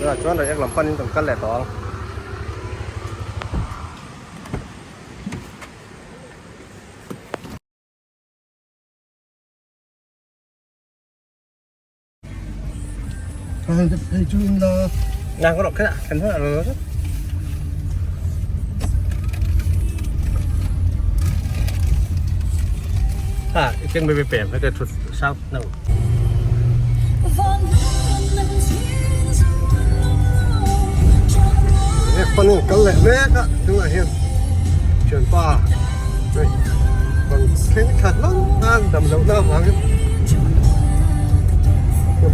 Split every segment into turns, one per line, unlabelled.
Tunah chuan Reiek lam panin kan kal leh tawh ang.
Hei chu in la.
Nang có đọc cái ạ, thành thế là nó À, cái bê bê bèm cái thuật sao đâu.
Panin kal leh mek a tunah hian thianpa hei rawn thleng thla hlawm a dam loh na avangin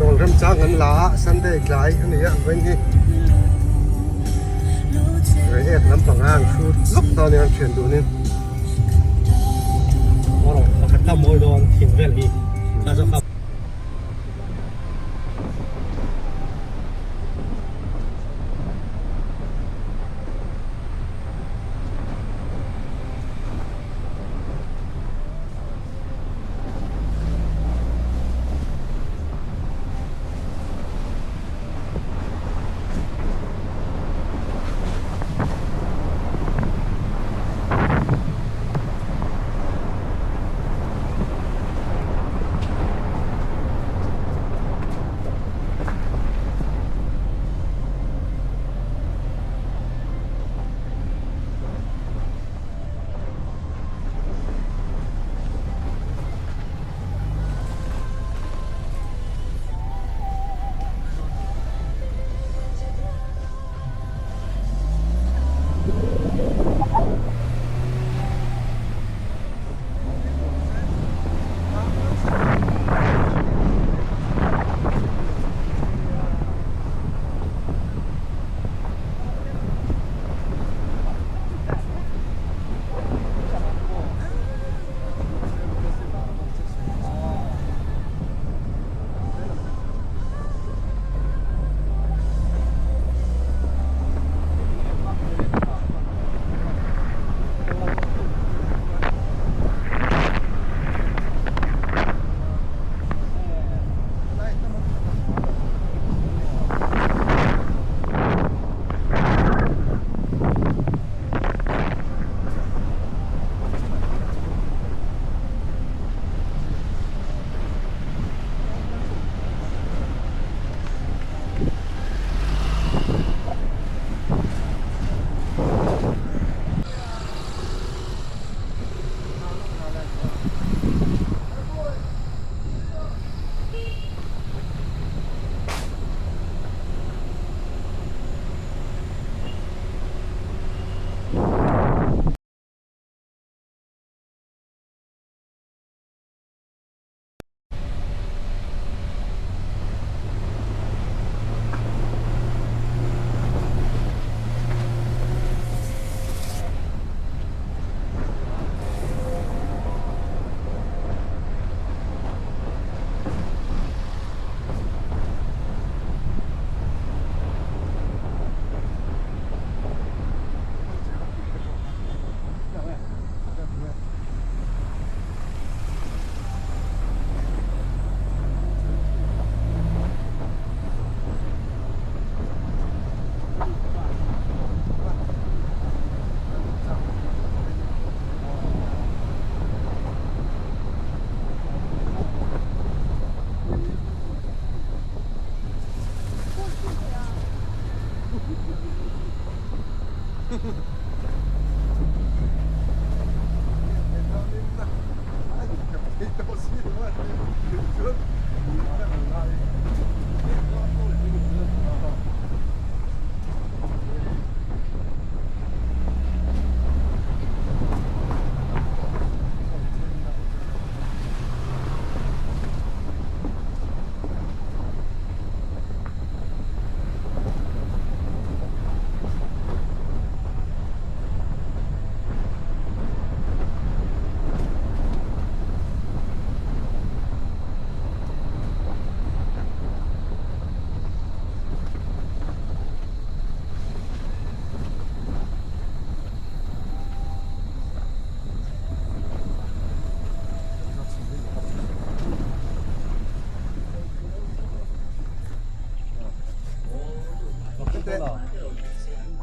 dawl remchang an la a Sunday tlai a ni a vawiin hi reiek lampang a an hrut lawk dawn nia an thian dunin.
Pakhat ta mawi dawn thing vel hi kha chu kha.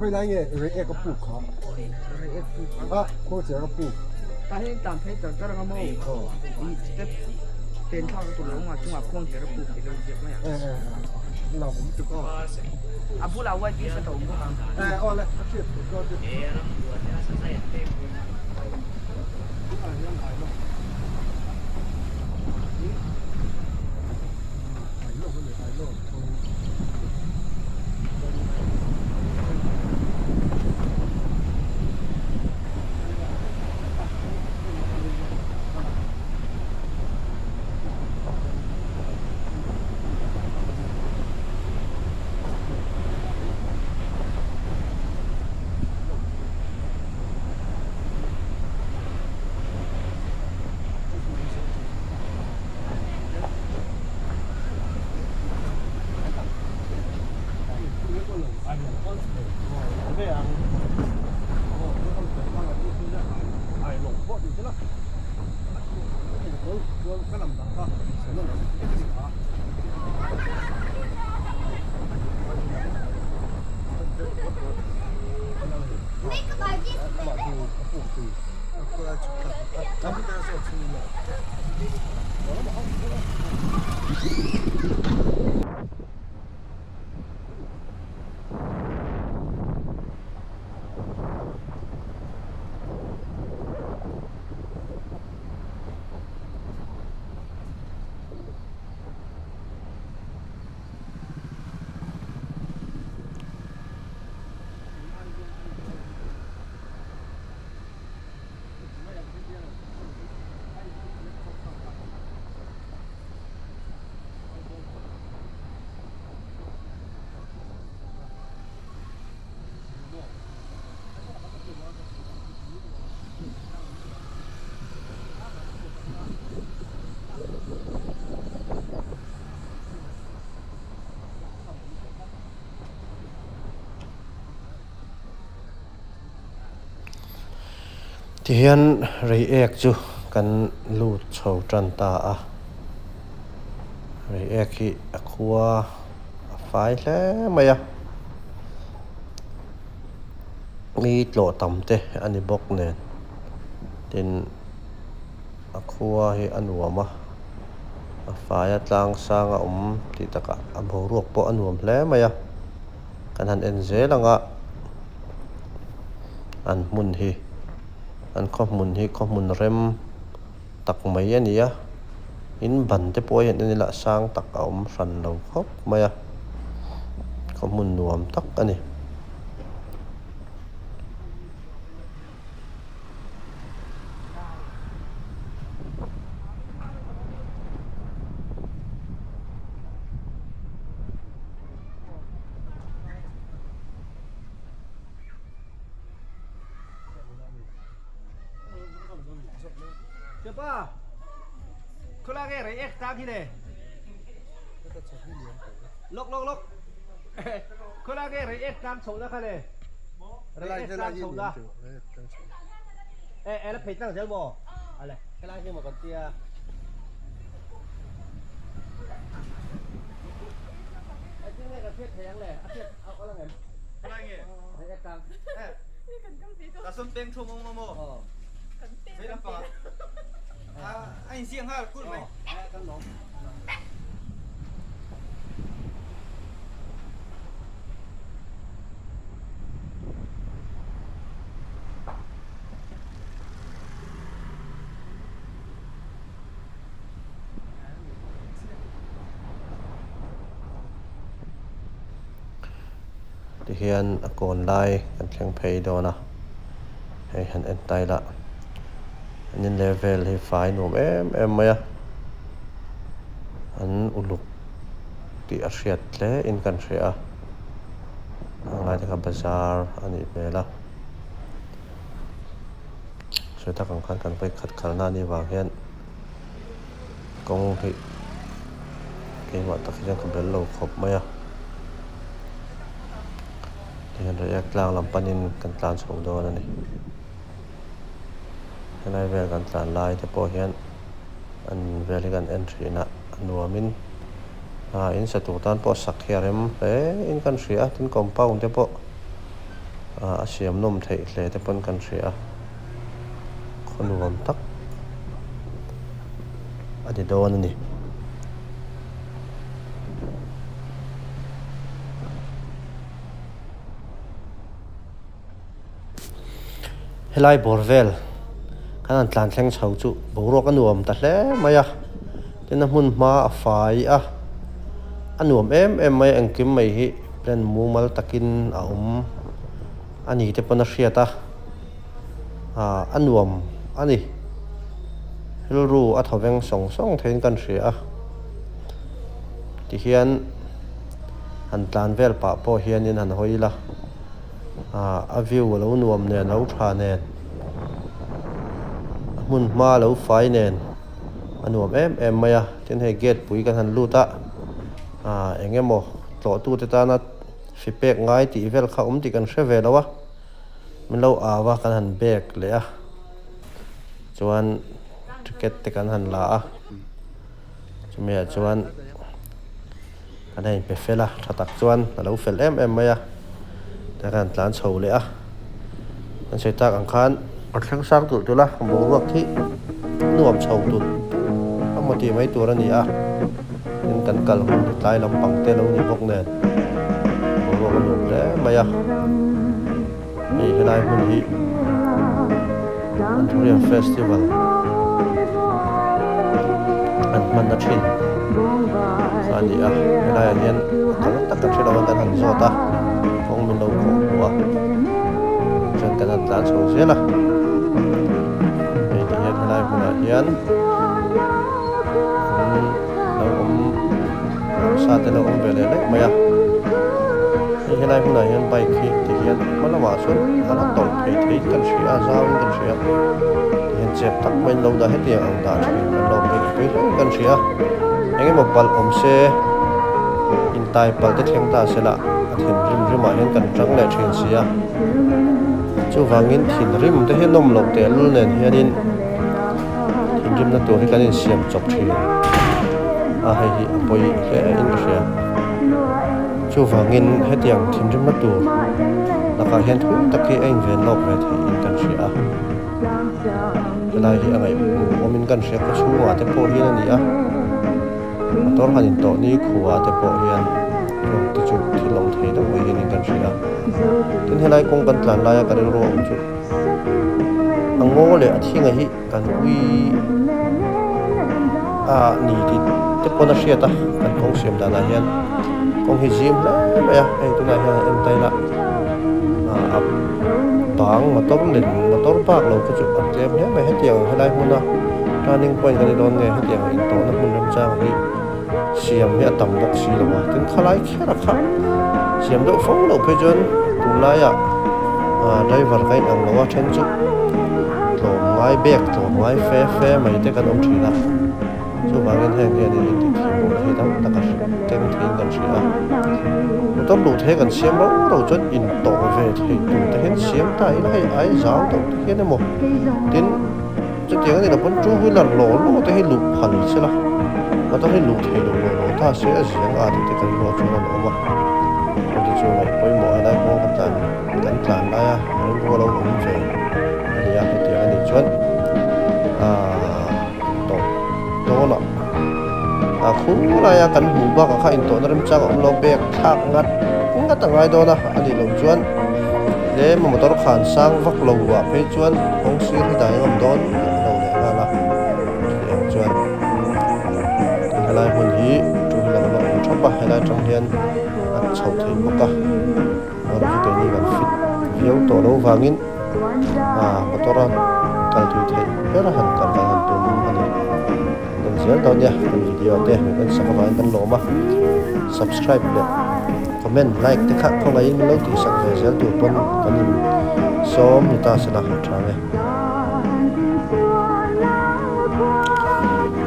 Khawilai nge Reiek a puk kha?
Reiek puk a?
A, Khuangcher a puk.
Tah hian tlan phei char char anga maw? I step pen thlak a tur lo anga chungah Khuangcher a puk tih lo inziak mai a.
E, e, e, lo awm tuk aw.
A bulah white t-shirt a awm bawk ang.
E, aw le, a hriat tur chuan chu. Tunah hian ai lo. Ai lo a ni, ai lo.
Tihian Reiek chu kan lut chho tan ta a, Reiek hi a khua a fai hle mai a, mi tlawh tam te a ni bawk nen tin a khua hi a nuam a, a fai a tlang sang a awm tih takah a boruak pawh a nuam hle mai a. Kan han en zel ang a, an hmun hi an khaw hmun hi khaw hmun rem tak mai a ni a, in ban te pawh hi an en ila sang tak a awm hran lo khawp mai a, khaw hmun nuam tak a ni. Tihian a kawn lai kan thleng phei dawn a, hei han en ta ila an in level hi fai nuam em em mai a, an uluk tih a hriat hle in kan hria a, a ngai te kha bazar a nih hmel a, sawi tak ang khan kan vawikhat kalna a nih vang hian kawng hi keimah tak hi chuan ka bel lo khawp mai a, tihian reiek tlang lam panin kan tlan chho dawn a ni. Helai vel kan tlan lai te pawh hian an vel hi kan en thin a, a nuamin ah in sa tur tan pawh sak hi a rem hle in kan hria a, tin compound te pawh. Ah a siam nawm theih hle te pawn kan hria a khaw nuam tak a ni dawn a ni. Helai bawr vel kan han tlan thleng chho chu boruak a nuam ta hle mai a tin a hmun hma a fai a a nuam em em mai a engkim mai hi plan mumal takin a awm a ni te pawn a hriat a ah a nuam a ni rilru a thawveng sawng sawng theiin kan hria a tihian han tlan vel pah pawh hianin han hawi ila. Ah a view a lo nuam nen a lo tha nen a hmun hma a lo fai nen a nuam em em mai a tin hei gate pui kan han lut a ah eng emaw tlawh tu te tana hri pek ngai tih vel kha awm tih kan hre ve lo a min lo au a kan han bag leh a chuan ticket te kan han la a chumi ah chuan. An a inpe fel a, tha tak chuan a lo fel em em mai a, tiang khan an tlan chho leh a, an sawi tak ang khan a thleng sang tulh tulh a, boruak hi nuam chho tulh tulh a maw tih mai tur a ni a, tin kan kal hun hi tlai lampang te lo ni bawk nen boruak a nuam hle mai a, hei helai hmun hi Anthurium festival an hman na thin kha a ni a helai ah hian a kal tak kan hrelo a kan han zawt a kawng min lo kawh hmuh a chuan kan han tlan chho zel a hei ti hian helai hmunah hian an lo awm hausa te lo awm ve leh leh mai a hei helai hmunah hian bike hi ti hian hma lamah chuan a la tawlh phei theiin kan hria a zauin kan hria ti hian chep tak maiin lo dah hetiang ang dah thin kan lo awm hi pui hle kan hria eng emaw palh awm se intai palh te thleng ta se lah a thinrim rimah hian kan tang leh thin si a chuvangin thinrim te hi nawm loh tehlul nen hianin. Thinrimna tur hi kan insiam chawp thin a, hei hi a pawi hle in ka hria. Chuvangin hetiang thinrimna tur lakah hian thui tak hi a inven lawk ve theih in kan hria a. Helai hi a ngaihmuh awmin kan hria khaw chhungah te pawh hian a ni a, motor han intawh ni khuah te pawh hian chung te chu thil awm thei deuh mai hian in kan hria a. Tin helai kawng kan tlan laia ka rilru a awm chu. A ngaw leh a thinga hi kan ui a ni tih te pawn a hriat a kan kawng siam danah hian kawng hi zim hle mai a hei tunah hian an en ta ila ah a bang motor nen motor bak lo kha chu a tlem hle mai hetiang helai hmuna turning point kan ni dawn nge hetiang intawhna hmun remchang hi siam hi a tam bawk si lo a tin khalai kher a kha siam deuh fo loh phei chuan tunlaiah ah driver ka inang lo a then chu tlawm ngai bag tlawm ngai fe fe mai te kan awm thin a chuvangin heng hian in intih thih pawh hi tam tak a keng theiin kan hria a motor luh thei kan siam rau rau chuan intawh ve thei tur te hian siam ta ila hei ai zau deuh te hian emaw tin. Chutiang a ni lo pawn two wheeler law law te hi luh phal se la, motor hi luh theih loh law law ta se a ziang a tih te kan ruah chuan an awm a, chu te chu ngaih pawimawh helai kawng ka tlan kan tlan lai a rilru a lo awm ve a ni a, hetiang a nih chuan aaa intawh dawnah a khu laia kan hmuh bakah kha intawhna remchang a awm lo bag thlak ngat ngat a ngai dawn a a nih loh chuan. Tlem a motor khan sang vak lo ah phei chuan kawng sir hi dai ngam dawn miah lo leh nghal a chutiang chuan tin helai hmun hi two wheeler an awm thap a helai atang hian a chho thei bawk a motor chu keini kan fit viau tawh lo vangin ah motor a kal thui theih ber a han kal kan han tum a ni kan en zel dawn nia kan video te min en sak avangin kan lawm a subscribe leh. Comment like te kha khawngaihin min lo tihsak ve zel tur pawn kan in sawm ni ta se la a tha nge.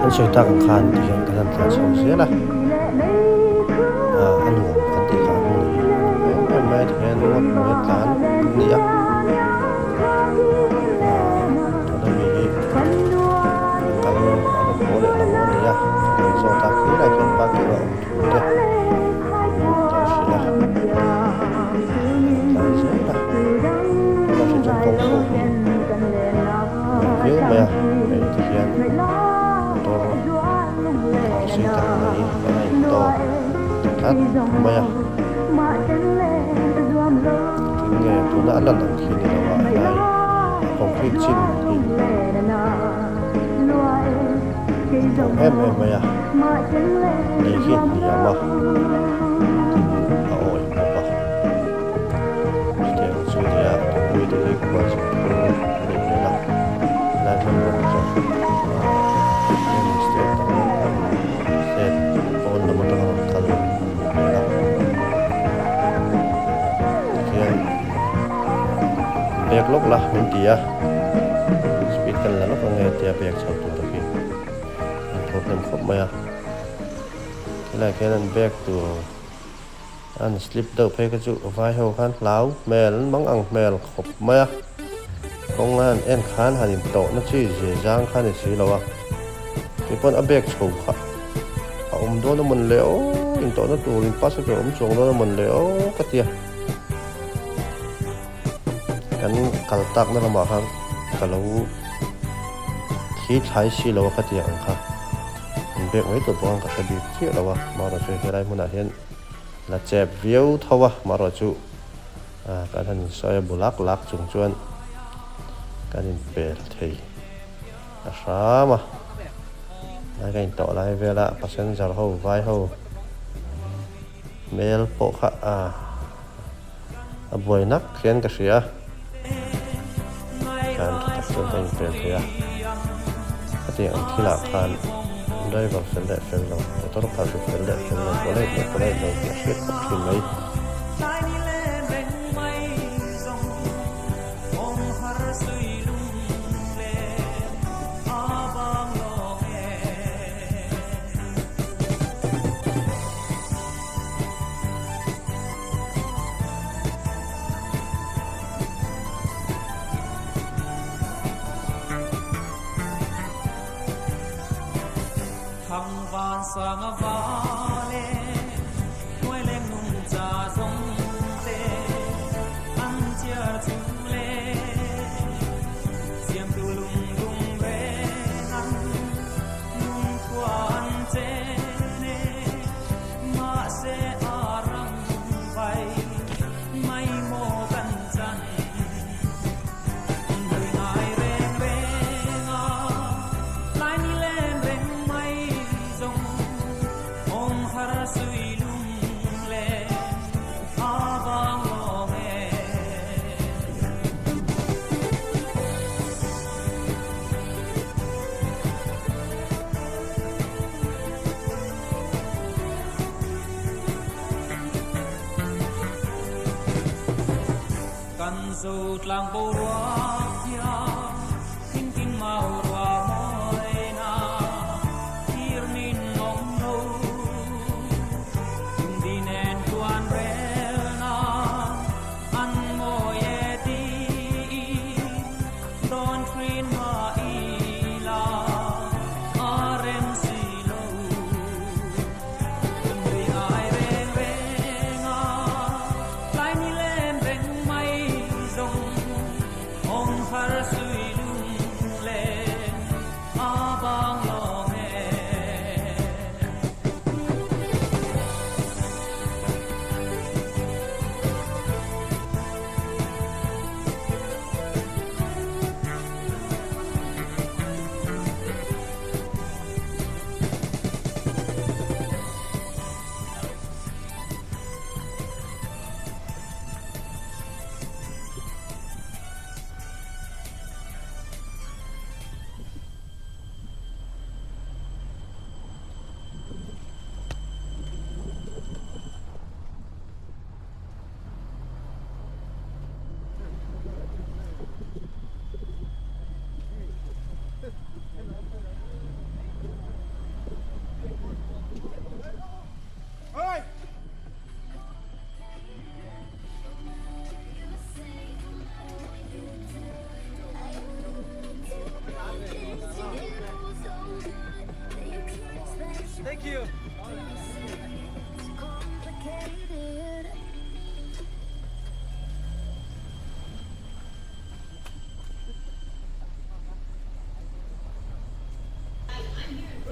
Kan sawi tak ang khan ti hian kan han tlan chho zel a, ah a nuam kan tih kha a hmun hi a nuam em em mai a ti hian ngawt hnuaia tlan kan ni a, ah tuna mi hi kan kal a rawn haw leh lo a ni a, kan in zawt a khilai khian parking a awm thu te. Min lo hrilh a, kan tlai zel a. mai a, hei ti hian motor thar sei tak mai kan a intawk ta tlat mai a. Engtin nge tuna a lan ang khi ni lo a helai a concrete chin hi a pawng em em mai a, lei khi a hniam a tin a awih bawk a. Chutiang chu nia thingpui te hi khual chhuk phur a nih hmel a, helai hmun rawn zawh heng state dang state pawn lam atanga rawn kal a nih hmel a, tikhian bag lawk la min ti a, speed kan la lawk ange tia bag chho tur te khi an phur hnem khawp mai a, helaiah khian an bag tur. An slip deuh phei kha chu vai ho khan hlau hmel an mang ang hmel khawp mai a, kawng a han en khan han in tawh na chi zia zang kha ni si lo a, keipawn a bag chho kha a awm dawn a mawn le aw in tawh na tur in pass a tur a awm chuang dawn a mawn le aw ka ti a, kan kal tak na lamah khan ka lo thli thlai si lo a ka ti ang kha. An bek mai tur pawh khan ka hre bik chiah lo a, marawh chu helai hmunah hian la chep viau tho a, marawh chu kan han insawi a bu lak lak chung chuan kan inpel thei a hram a, lai ka intawh lai vela passenger ho vai ho hmel pawh kha a buai nak hian ka hria a. Khan tha tak chuan ka inpel thei a, khatiang ang thilah khan driver fel leh fel lo, motor khalh chu fel leh fel lo, polite leh polite lo tih a hriat khawp thin mai.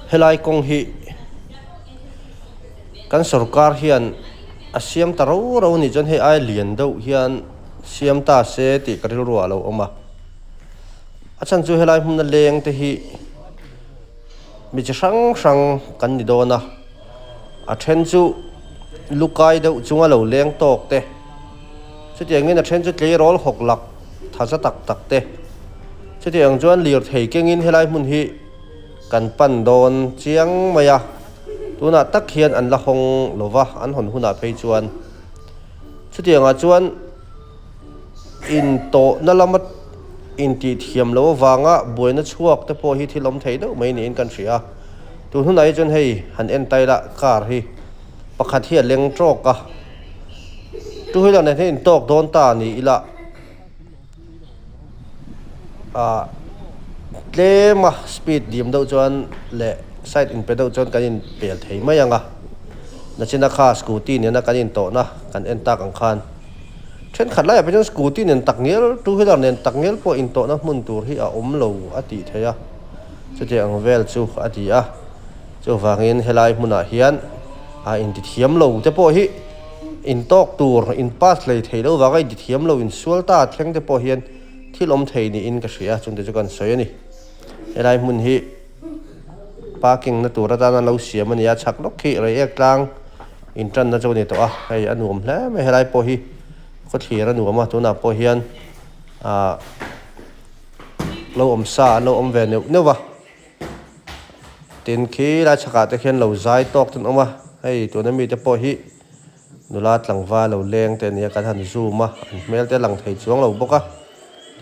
Helai kawng hi kan sorkar hian a siam ta ro ro anih chuan hei ai lian deuh hian siam ta se tih ka rilru ah a lo awm a. A chhan chu helai hmuna leng te hi mi chi hrang hrang kan ni dawn a, a then chu lu kai deuh chunga lo leng tawk te, chutiangin a then chu tleirawl hawk lak tha za tak tak te, chutiang chuan lirthei kengin helai hmun hi kan pan dawn chiang mai a, tunah tak hian an la hawng lo va, an hawn hunah phei chuan chutiangah chuan. Intawhna lama intih thiam loh avanga buaina chhuak te pawh hi thil awm thei deuh mai niin kan hria a. Tun hunah hi chuan hei han en tai la car hi pakhat hi a leng tawk a, two wheeler nen hian intawk dawn ta ni ila ah tlem a speed dim deuh chuan leh side inpe deuh chuan kan inpel thei mai ang a, nachina kha scooty nena kan intawhna kan en tak ang khan. Thenkhat laiah pawh chuan scooty nen tak ngial, two wheeler nen tak ngial pawh intawhna hmun tur hi a awm lo a tih theih a, chutiang ang vel chu a ti a. Chuvangin helai hmunah hian a intithiam lo te pawh hi intawk tur, in pass hlei thei lo vanga intithiam lo insual ta thleng te pawh hian thil awm thei niin ka hria, chungte chu kan sawi a ni. Helai hmun hi parking na tur atana lo siam a ni a, chhak lawk khi Reiek tlang intanna chu a ni tawh a, hei a nuam hle mai helai pawh hi khawthlir a nuam a tunah pawh hian ah lo awm sa an lo awm ve neuh neuh a, tin khi lai chhakah te khian lo zai tawk te an awm a, hei tuna mite pawh hi nula tlangval lo leng te a ni a kan han zoom a, an hmel te a lang thei chuang lo bawk a,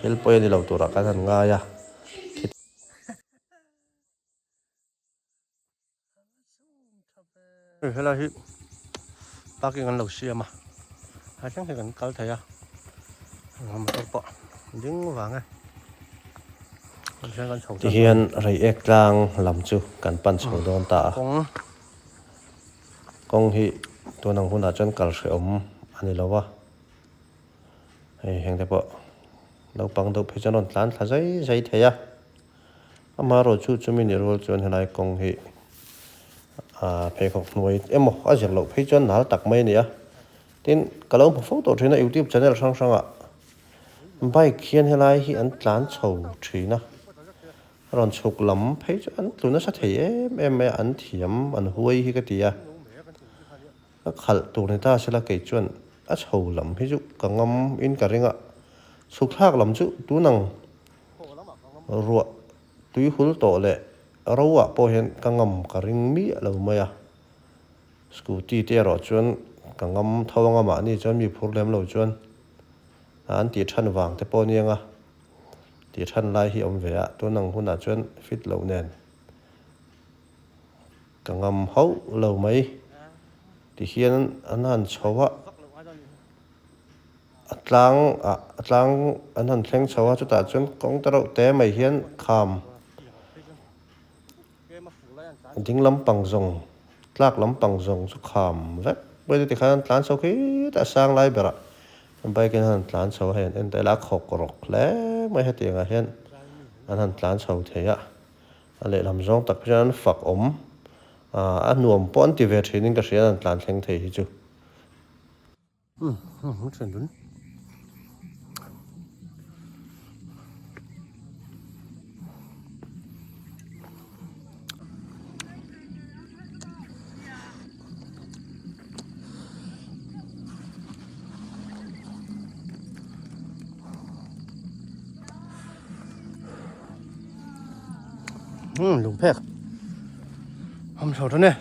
thil pawi a ni lo turah kan han ngai a. Helai hi parking an lo siam a helai thleng hi kan kal thei a motor pawh ding vang e tihian Reiek tlang lam chu kan pan chho dawn ta a kawng hi tun ang hunah chuan kal hrehawm a ni lo a. Hei heng te pawh naupang deuh phei chuan a rawn tlan thla zai zai thei a, amaherawh chu chumi ni rual chuan helai kawng hi ahh pheikhawk hnuai emaw a zir loh phei chuan nal tak mai a ni a, tin ka lo hmu fo tawh thin a youtube channel hrang hrangah bike hian helai hi an tlan chho thin a, a rawn chhuk lam phei chu an tlu nasa thei em em mai a, an thiam an huai hi ka ti a. Ka khalh tur ni ta sela kei chuan a chho lam hi chu ka ngam in ka ring a, chhuk thlak lam chu tunang ruah tui hul tawh leh ro ah pawh hian ka ngam ka ring miah lo mai a, scooty te erawh chuan ka ngam tho anga mahni chuan mi phur lem lo chuan an tih than vang te pawh aniang a, tih than lai hi awm ve a, tunang hunah chuan fit loh nen. Ka ngam hauh lo mai. Tihian an han chho a, a tlang ah a tlang an han thleng chho a, chutah chuan kawng te reuh te mai hian kham ding lampang zawng tlak lampang zawng chu kham vek mai a tikhan an tlan chho khit a sang lai berah bike in an han tlan chho a hei an en ta ila a khawk rawk hle mai hetiang ah hian an han tlan chho thei a. A lehlam zawng tak hian fak awm a nuam pawh an ti ve thin in ka hria an tlan thleng thei hi chu. Lung phek hâm chho than e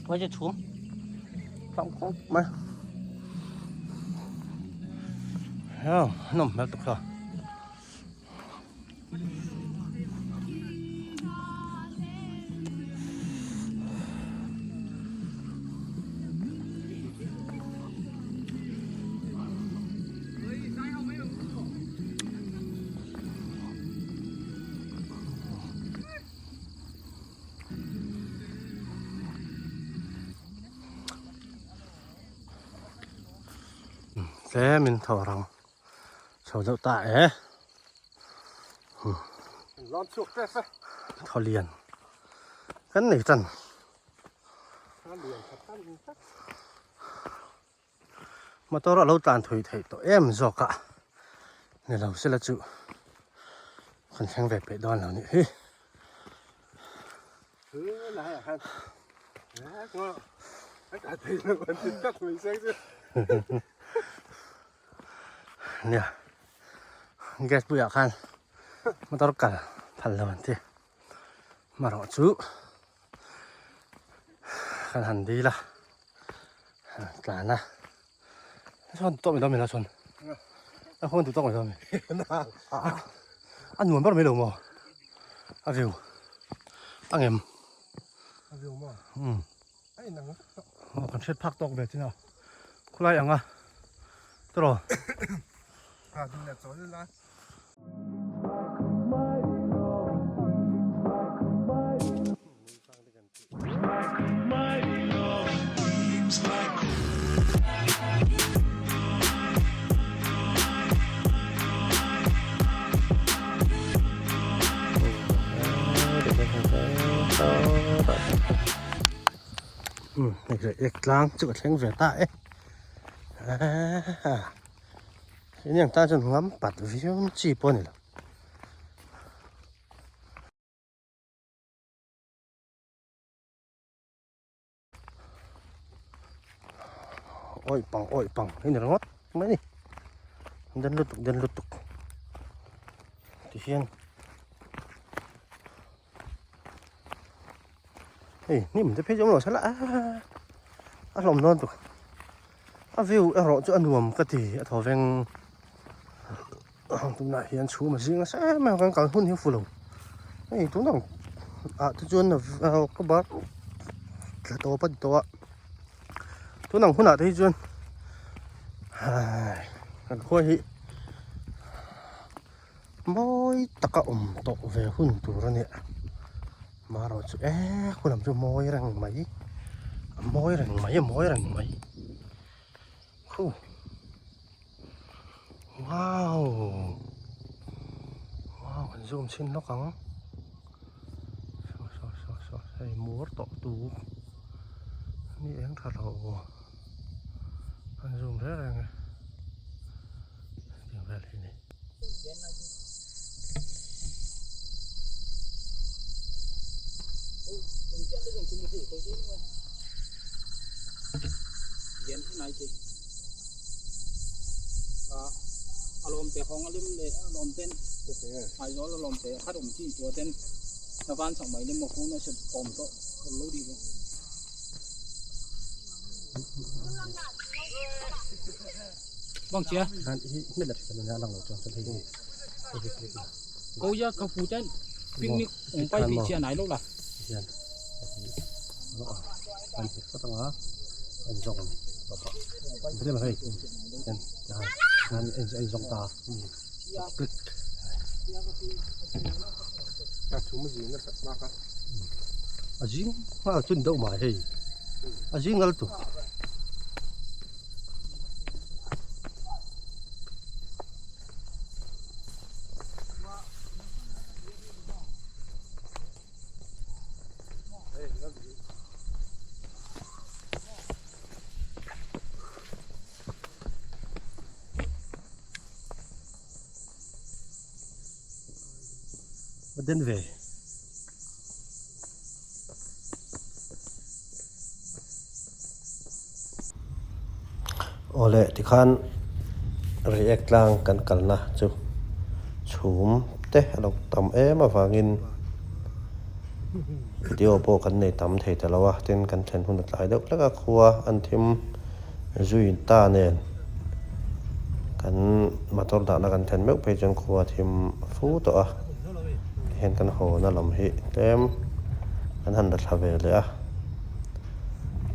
quay cho xuống trọng khóc mà nó mệt tục rồi. Tlemin tho rang chho deuh ta e. Thawlian kan nei tan. Motor a lo tlan thui theih tawh em zawk a ni lo sela chu kan thleng ve peih dawn lo nih hi. Nia gas puiah khan motor kal phal lo an ti marawh chu kan han dil a tlan a sawn tawk mai dawn mai la sawn a huan duh tawk mai dawn mai a nuam ber mai lo maw a view a ngem
a view maw
um
a inang vek tawh
aw kan hriat phak tawk ve chin a khulai anga tawrh
a ding leh chawl ila.
Ek tlang chu ka thleng ve ta e eng tan chuan ngam pat viau chi pawh a ni lo. Awih pang awih pang hi ni ringawt mai a ni den lutuk den lutuk tihian hei hnim te phei chu awm lo sela a hlawm dawn tuk a view erawh chu a nuam ka ti a thaw veng tunah hian chhum a zing nasa em em a kan kal hun hi a fu lo hei tunah ah te chuan october thla tawp a ni tawh a tunah hunah te hi chuan kan khua hi mawi taka awm tawh ve hun tur a nia marawh chu e khulam chu mawi reng mai a mawi reng mai a mawi reng mai khu. Wow wow kan zoom chhin lawk ang saw saw saw saw hei mur tawh tuk ni eng tha lo an zoom reng reng e hetiang vel hi ni. A zing nghal chun deuh mai hei a zing ngal tuk. A den ve.
Awle tikhan Reiek tlang kan kalna chu chhum te a lo tam em avangin video pawh kan nei tam thei ta lo a, tin kan thlen hun a tlai deuh hlek a, khua an thim zui ta nen kan motor dahna kan thlen meuh phei chuan khua a thim fu tawh a, tihian kan hawna lam hi tlem kan han la thla ve leh a.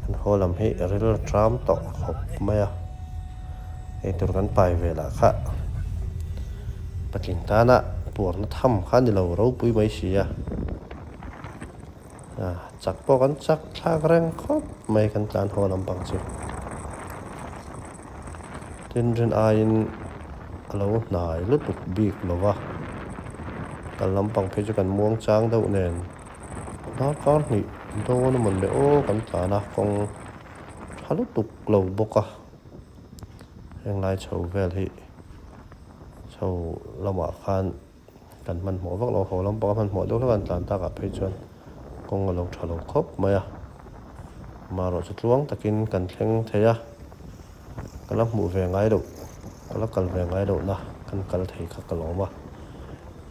Kan haw lam hi ril tram tawh khawp mai a, eitur kan pai ve lah kha patling tana puarna tham kha a ni lo ropui mai si a, chak pawh kan chak thlak reng khawp mai kan tlan haw lampang chu. Tin rin aiin a lo hnai lutuk bik lo va. Kal lampang phei chu kan muang chang deuh nen darkar hnih dawn a mawn le aw kan tlan a kawng tha lutuk lo bawk a heng lai chho vel hi chho lamah khan kan hmanhmawh vak lo haw lampang a hmanhmawh deuh hlek a an tlan takah phei chuan kawng a lo tha lo khawp mai a amaherawhchu tluang takin kan thleng thei a ka la hmuh ve ngai loh ka la kal ve ngai lohna kan kal thei kha ka lawm a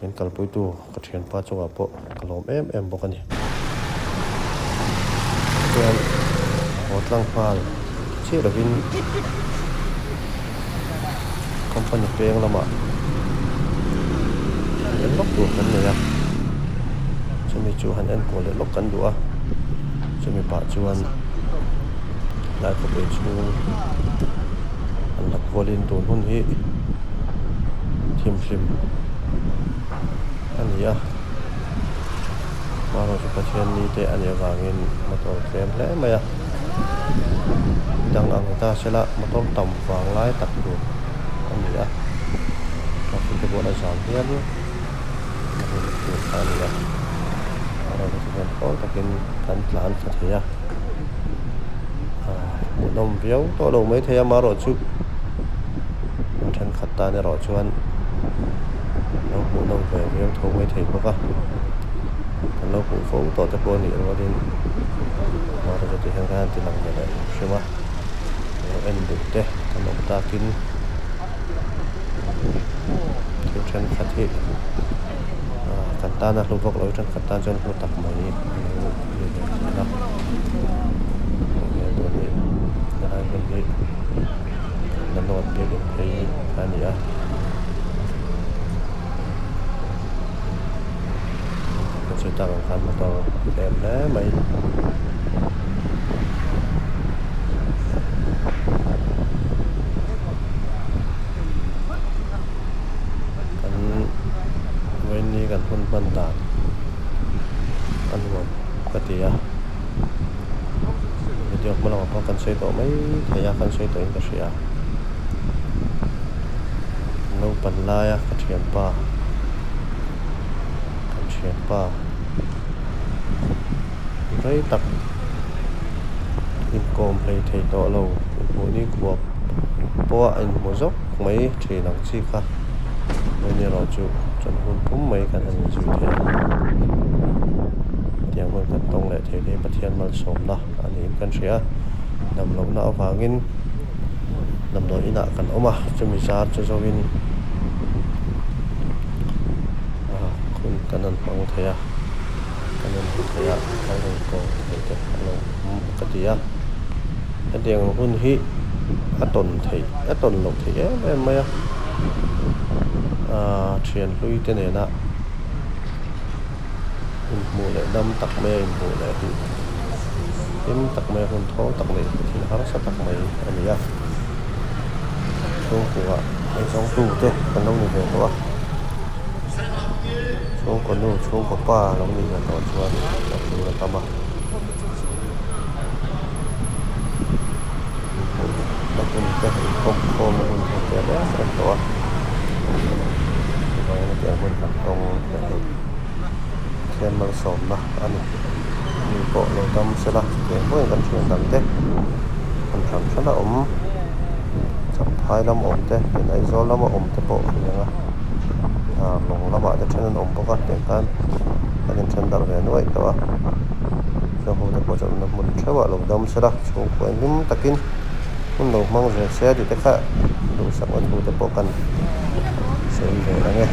min kalpuitu ka thianpa chungah pawh ka lawm em em bawk a ni. Chuan haw tlang nghal chiah lovin company peng lamah han en lawk tur kan nei a, chumi chu han en kual leh lawk kan duh a, chumi pah chuan helai khawpui chhung an la kualin tun hun hi thimhlim a ni a. Hmanraw chu Pathian ni te a nih avangin motor tlem hle mai a, dang ang ta sela motor tam vang lai tak tur a ni a, traffic te pawh la zam hial a hun tur kha a ni a, hmanraw te hian thawl takin kan tlan thla thei a, hmuhnawm viau tawh lo maithei a amaherawhchu a thenkhat tan erawh chuan lo hmuhnawm ve viau tho maithei bawk a, kan lo hmuh fo tawh te pawh a nih rualin amaherawhchu ti hian kan han ti lang ve leh hrim a, lo en duh te kan awm takin thil thenkhat hi kan tana hlu vak lo thenkhat tan chuan hlu tak mai a lo ni ve thin a, heng tur hi helai hmun hi Nanawt biakinn phei a ni a. Ka sawi tak ang khan motor a tlem hle mai. Kan vawiin kan hun hman dan a nuam ka ti a. Video hma lamah pawh kan sawi tawh mai thei a, kan sawi tawhin ka hria. Naupan laia ka thianpa kan thianpa rei tak inkawm hlei thei tawh lo inhmuh ni khuap pawha a inhmu zawk mai thin ang chi kha vawiin erawh chu chuan hun pum mai kan han inzui thei a tiang hun kan tawng leh thei te Pathian malsawmna a niin kan hria a damlohna avangin damdawi inah kan awm a chumi zar chu zawin hun kan han hmang thei a kan han hmu thei a kan rawn kawm thei te a lo awm ka ti a hetiang hun hi a tawn theih a tawn loh theih em em mai a ahh thian hlui te nena inhmuh leh dam tak mai a inhmuh leh hi hlim tak mai a hun thawl tak neih hi thil harsa tak mai a ni a chhungkua eizawngtu te kan lo ni ve tawh a chhungkaw nu chhungkaw pa lo nih ve tawh chuan a tul a tam a inhmuhna hun te inkawm khawmna hun te a tlem em em tawh a chuvangin hetiang hun kan tawng leh hi Pathian malsawmna a ni. Mi pawh lo dam sela chutiang pawhin kan thian dang te hmun hran hran a awm Champhai lam awm te tin Aizawl lama awm te pawh a ni ang a ah lawng lamah te then an awm bawk a tiang khan kan inthen darh ve nuaih tawh a chung ho te pawh chuan awmna hmun theuhah lo dam sela chhungkua hlim takin hun lo hmang zel se tih te kha duhsakna thu te pawh kan sawi ve ang e.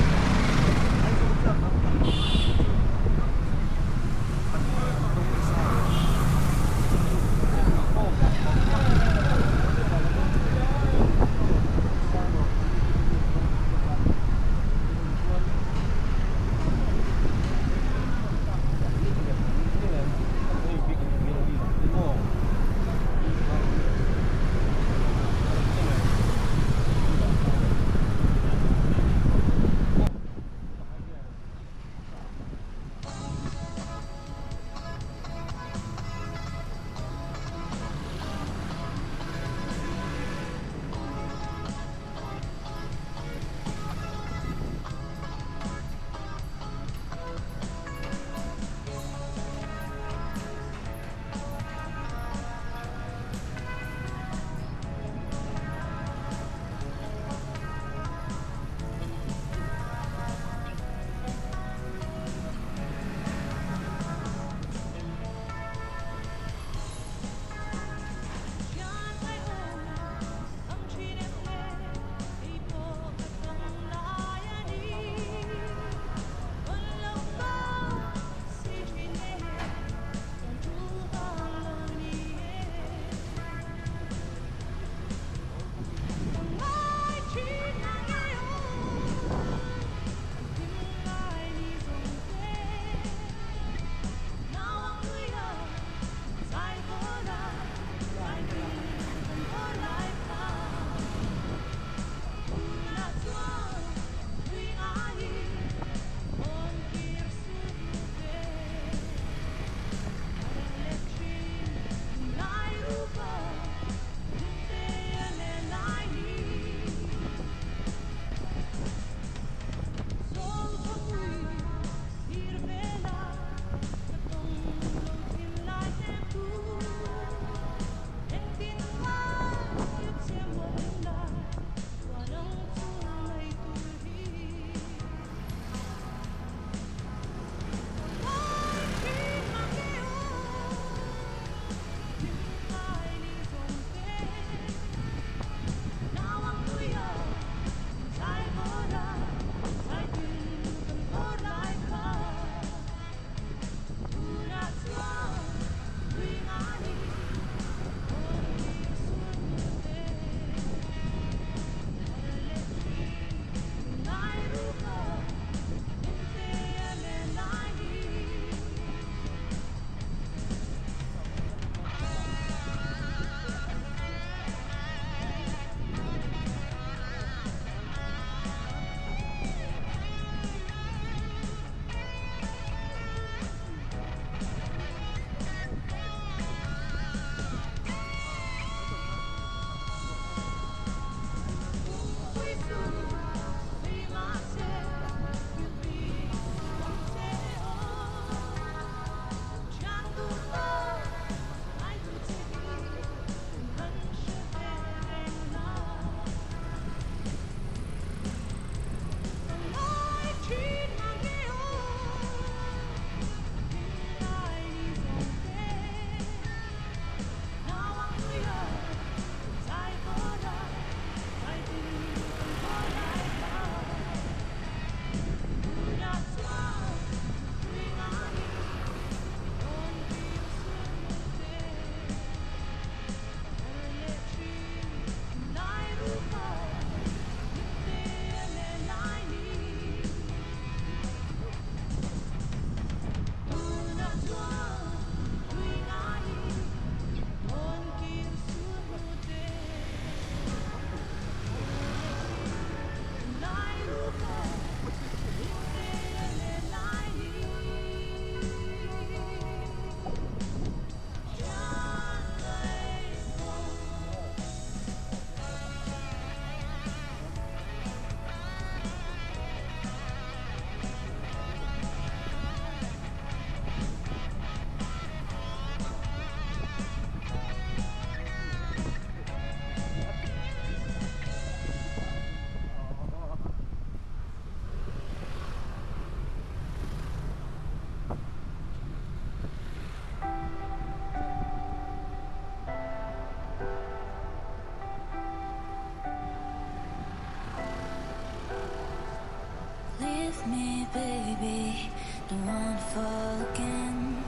Leave me, baby. Don't wanna fall again.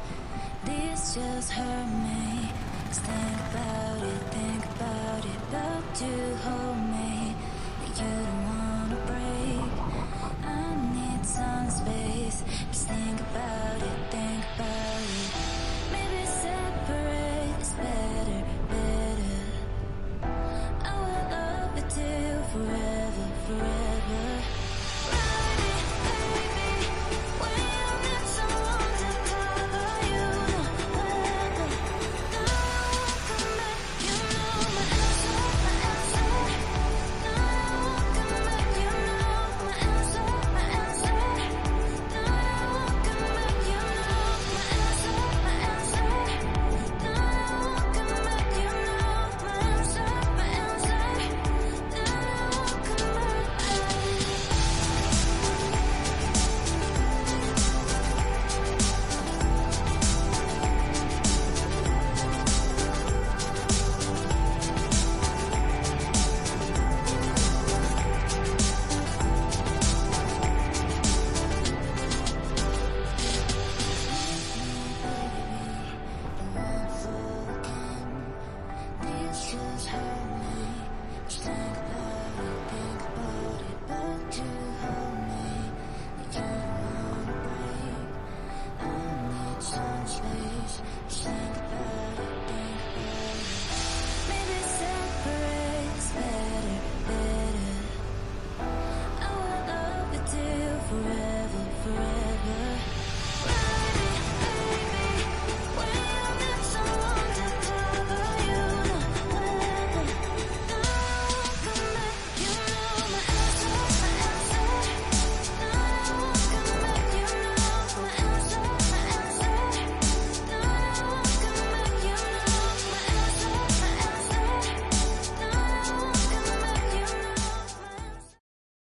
This just hurt me. Just think about it, think about it. About you hold me. That you don't